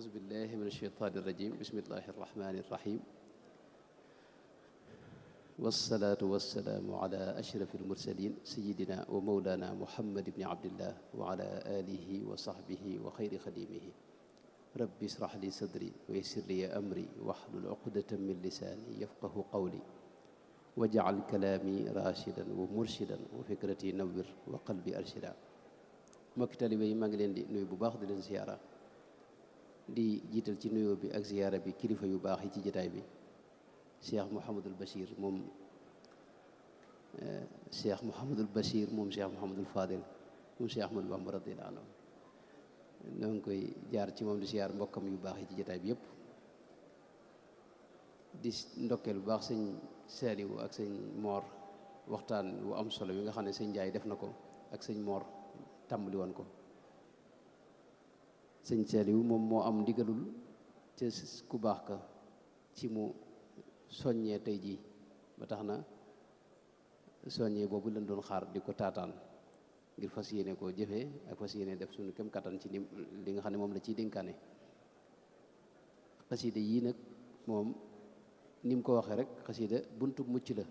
أعوذ بالله من الشيطان الرجيم بسم الله الرحمن الرحيم والصلاة والسلام على أشرف المرسلين سيدنا ومولانا محمد بن عبد الله وعلى آله وصحبه وخير خديمه رب اشرح لي صدري ويسر لي أمري واحلل عقدة من لساني يفقه قولي واجعل كلامي راشدا ومرشدا وفكرتي نور وقلبي أرشدا mbokki taalibe yi maa ngi leen di nuyu bu baax di leen ziyaara di jiital ci nuyoo bi ak ziyaara bi kilifa yu baax yi ci jotaay bi Cheikh Mouhamadul Bachir moom Cheikh Mouhamadul Bachir moom Cheikh Mouhamadul Fadil moom Cheikh Ahmadou Bamba radiyallahu anhu ñoo ngi koy jaar ci moom di ziyaar mbokkam yu baax yi ci jotaay bi yëpp di ndokkeel bu baax sëñ Saliou ak sëñ Mor waxtaan wu am solo wi nga xam ne sëñ Njaay def na ko ak sëñ Mor tàmbali woon ko sëñ Saliou moom moo am ndigalul ca ku baax ka ci mu soññee tey jii ba tax na soññee boobu lañ doon xaar di ko taataan ngir fas yéene koo jëfee ak fas yéene def suñu kem kattan ci li nga xam ne moom la ciy dénkaane xasida yii nag moom ni mu ko waxee rek xasida buntu mucc la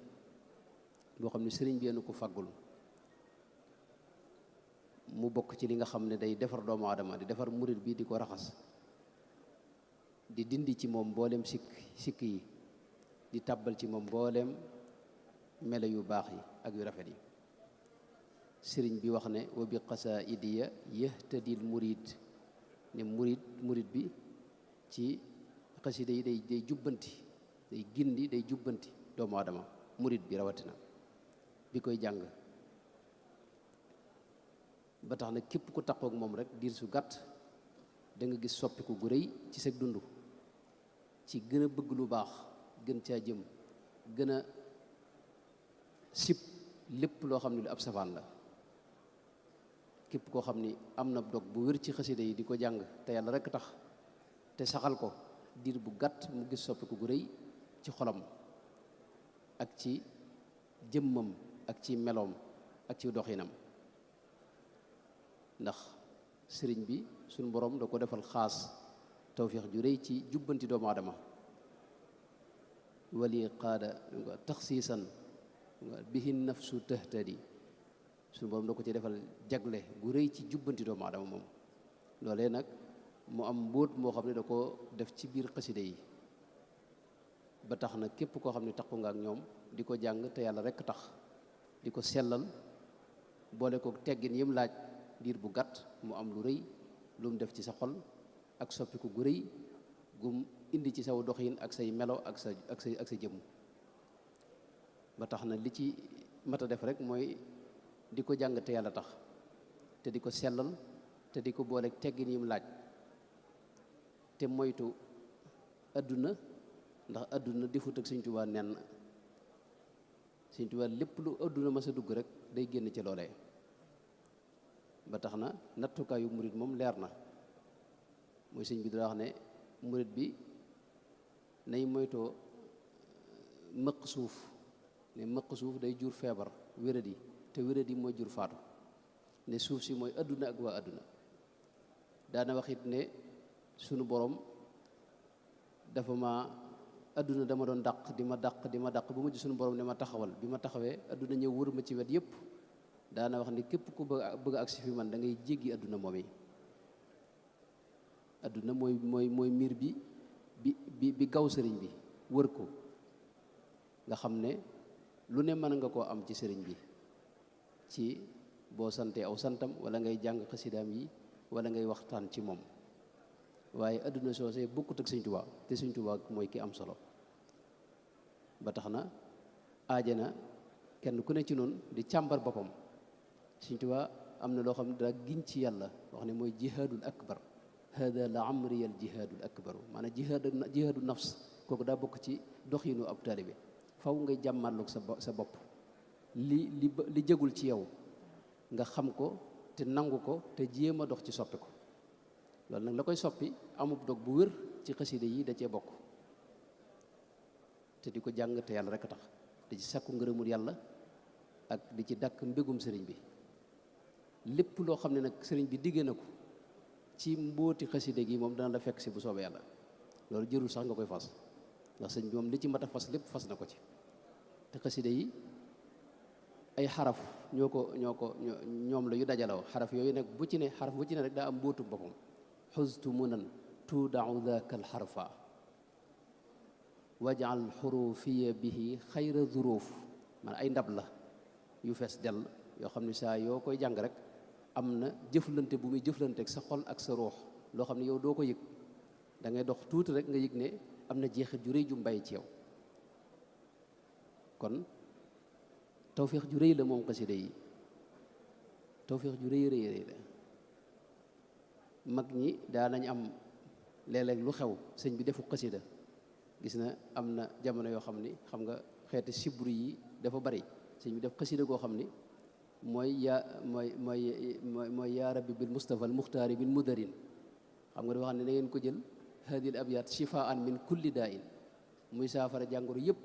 boo xam ne sëriñ bi yéen ko faggul mu bokk ci li nga xam ne day defar doomu aadama di defar murit bi di ko raxas di dindi ci moom mboolem sikk yi di tàbbal ci moom mboolem melo yu baax yi ak yu rafet yi sëriñ bi wax ne wa bi qasaidiya yahtadil murid ne murid bi ci xasida yi day jubbanti day gindi day jubbanti doomu aadama murid bi rawatina bi koy jàng ba tax na képp ku takkook moom rek diir su gàtt da nga gis soppiku gu rëy ci sa dund ci gën a bëgg lu baax gën caa jëm gën a sib lépp loo xam ne lu ab safaan la képp koo xam ni am na dog bu wér ci xasida yi di ko jàng te yàlla rek tax te saxal ko diir bu gàtt mu gis soppiku gu rëy ci xolam ak ci jëmmam ak ci meloom ak ci doxinam ndax sëriñ bi suñu borom da ko defal xaas tawfiix ju rëy ci jubbanti doomu aadama wali qaada taxsiisan bihi nafsu tahtadi suñu borom da ko ci defal jagle gu rëy ci jubbanti doomu aadama moom loolee nag mu am mbóot moo xam ne da ko def ci biir xasida yi ba tax na képp koo xam ne taxu nga ak ñoom di ko jàng te yàlla rekk tax di ko sellal boole ko teggin yim laaj diir bu gàtt mu am lu rëy lu mu def ci sa xol ak soppiku gu rëy gum indi ci saw doxin ak say melo ak sa jëmm ba tax na li ci mat a def rek mooy di ko jàng te yàlla tax te di ko sellal te di ko boole teggin yim laaj te moytu adduna ndax adduna defut ak Sëñ Tuubaa nen Sëñ Tuubaa lépp lu adduna ma sa dugg rek day génn ci loolee ba tax na nattukaayu murit moom leer na mooy sëñ bi dina wax ne murit bi nay moytoo mëq suuf ne mëq suuf day jur feebar wéradi te wéradi mooy jur faatu ne suuf si mooy adduna ak waa adduna daana wax it ne sunu borom dafa ma adduna dama doon dàq di ma dàq ba mujj sunu borom ne ma taxawal bi ma taxawee adduna ñëw wër ma ci wet yépp daana wax ni képp ku bëgg agsi fi man da ngay jéggi adduna moom yi adduna mooy miir bi gaw sëriñ bi wër ko nga xam ne lu ne mën nga koo am ci sëriñ bi ci boo santee aw santam wala ngay jàng xasidaam yi wala ngay waxtaan ci moom waaye adduna soosee bokkut ak Sëñ Tuubaa te Sëñ Tuubaa mooy ki am solo ba tax na aajana kenn ku ne ci noonu di càmbar boppam Sëñ Tuubaa am na loo xam ne daa giñ ci yàlla wax ne mooy jihaadul akbar hada la amriyal jihaadul akbaru maanaam jihaadu nafs kooku daa bokk ci doxinu ab taalibe faw ngay jàmmarloog sa bopp li jëgul ci yow nga xam ko te nangu ko te jéem a dox ci soppi ko loolu nag la koy soppi amub dog bu wér ci xasida yi da cee bokk te di ko jàng te yàlla rek a tax di ci sakku ngërëmul yàlla ak di ci dàkk mbégum sëriñ bi lépp loo xam ne nag sëriñ bi diggee na ko ci mbóoti xaside gi moom dana la fekk si bu soobee yàlla loolu jërul sax nga koy fas ndax sëñ bi moom li ci mat a fas lépp fas na ko ci te xaside yi ay xaraf ñoom la yu dajaloo xaraf yooyu nag bu ci ne xaraf bu ci ne rek daa am mbóotu boppam xustu munan tuudau daka alxarfa wajal xurufiya bihi xayra zuruuf man ay ndab la yu fees dell yoo xam ne saa yoo koy jàng rek am na jëflante bu muy jëflante ak sa xol ak sa ruux loo xam ne yow doo ko yëg da ngay dox tuuti rek nga yëg ne am na jeexit ju rëy ju mbay ci yow kon tawféex ju rëy la moom xasida yi tawféex ju rëy rëy la mag ñi daa nañ am léeg-léeg lu xew sëñ bi defu xasida gis na am na jamono yoo xam ni xam nga xeeti sibru yi dafa bari sëñ bi def xasida koo xam ni mooy yaa rabbi bil mustafa al muxtaari min mudarin xam nga dafa xam ne da ngeen ko jël hadil abyat shifaan min kulli daa in muy saafara jàngoro yëpp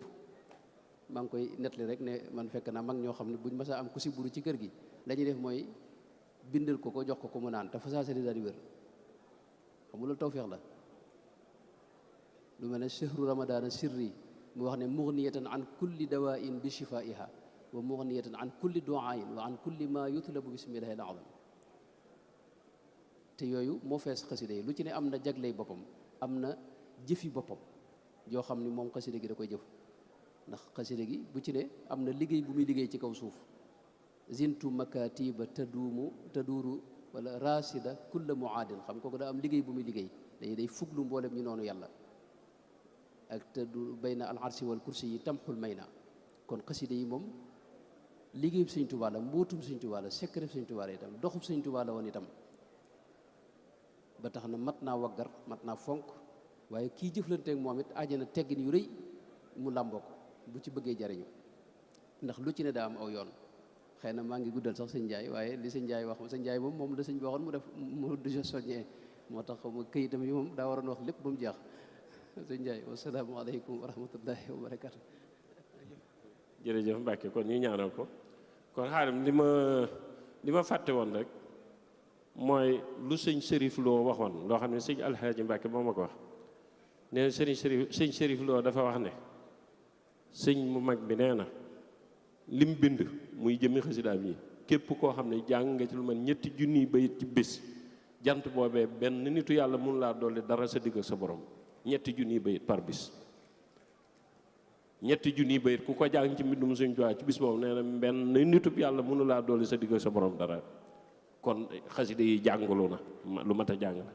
maa ngi koy nettali rek ne man fekk naa mag ñoo xam ne buñ masaa am ku sibru ci kër gi la ñuy def mooy bindal ko jox ko mu naan te fa saa sedi daal di wér xam nga loolu tawféex la lu mel ne chahru ramadana sirri mu wax ne mughniyatan an kulli dawain bi shifaiha wa mughniyatan an kulli duain wa an kulli ma yutlabu bismillahi al azam te yooyu moo fees xasida yi lu ci ne am na jagley boppam am na jëfi boppam yoo xam ni moom xasida gi da koy jëf ndax xasida gi bu ci ne am na liggéey bu muy liggéey ci kaw suuf zintu makatiba taduuru wala rasida kulla muaadin xam kooku daa am liggéey bu muy liggéey day fuglu mboolem ñu noonu yàlla ak tadu bayna al arsi wal kursi yi tamxul may na kon xasida yi moom liggéeyub Sëñ Tuubaa la mbootum Sëñ Tuubaa la secret Sëñ Tuubaa la itam doxub Sëñ Tuubaa la woon itam ba tax na mat naa waggar mat naa fonk waaye kii jëflanteeg moom it àjjana teggin yu rëy mu làmboo ko bu ci bëggee jariñu ndax lu ci ne daa am aw yoon xëy na maa ngi guddal sax sëñ Njaay waaye li sëñ Njaay wax sëñ Njaay moom la sëñ bi waxoon mu def mu du soññee moo tax mu këyitam yi moom daa waroon wax lépp ba mu jeex sëñ Njaay wasalaamaaleykum wa rahmatullahi wa barakatu jërëjëf Mbàkke kon ñu ñaanal ko kon xaarim li ma fàtte woon rek mooy lu sëñ Sërif Lo waxoon loo xam ne sëñ Alxaaji Mbàkke moo ma ko wax nee na sëñ Sërif Lo dafa wax ne sëñ mu mag bi nee na lim bind muy jëmmi xasidaam yi képp koo xam ne jàng nga ci lu man 3 junniy bayit ci bés jant boobee benn nitu yàlla mun laa dolli dara sa digg ak sa borom 3 junniy bayit par bis 3 junniy bayit ku ko jàng ci mbindum Sëñ Tuubaa ci bis boobu nee na benn nitub yàlla mënu laa dolli sa digg ak sa borom dara kon xasida yi jàngalu na lu mat a jàng la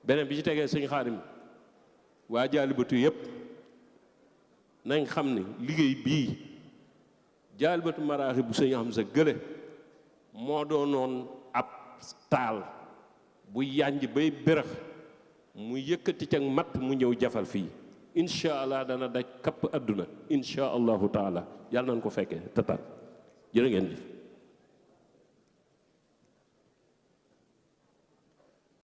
beneen bi ci tegee sëñ Xaadim waa jaalibatu yëpp nañ xam ne liggéey bii jaalibatu maraaxi bu sëñ Hamza gële moo doonoon ab taal bu yànj bay bërëx mu yëkkati ca matt mu ñëw jafal fii incha allah dana daj kapp àdduna incha allahu taala yàlla nañ ko fekkee tataal jërë ngeen jëf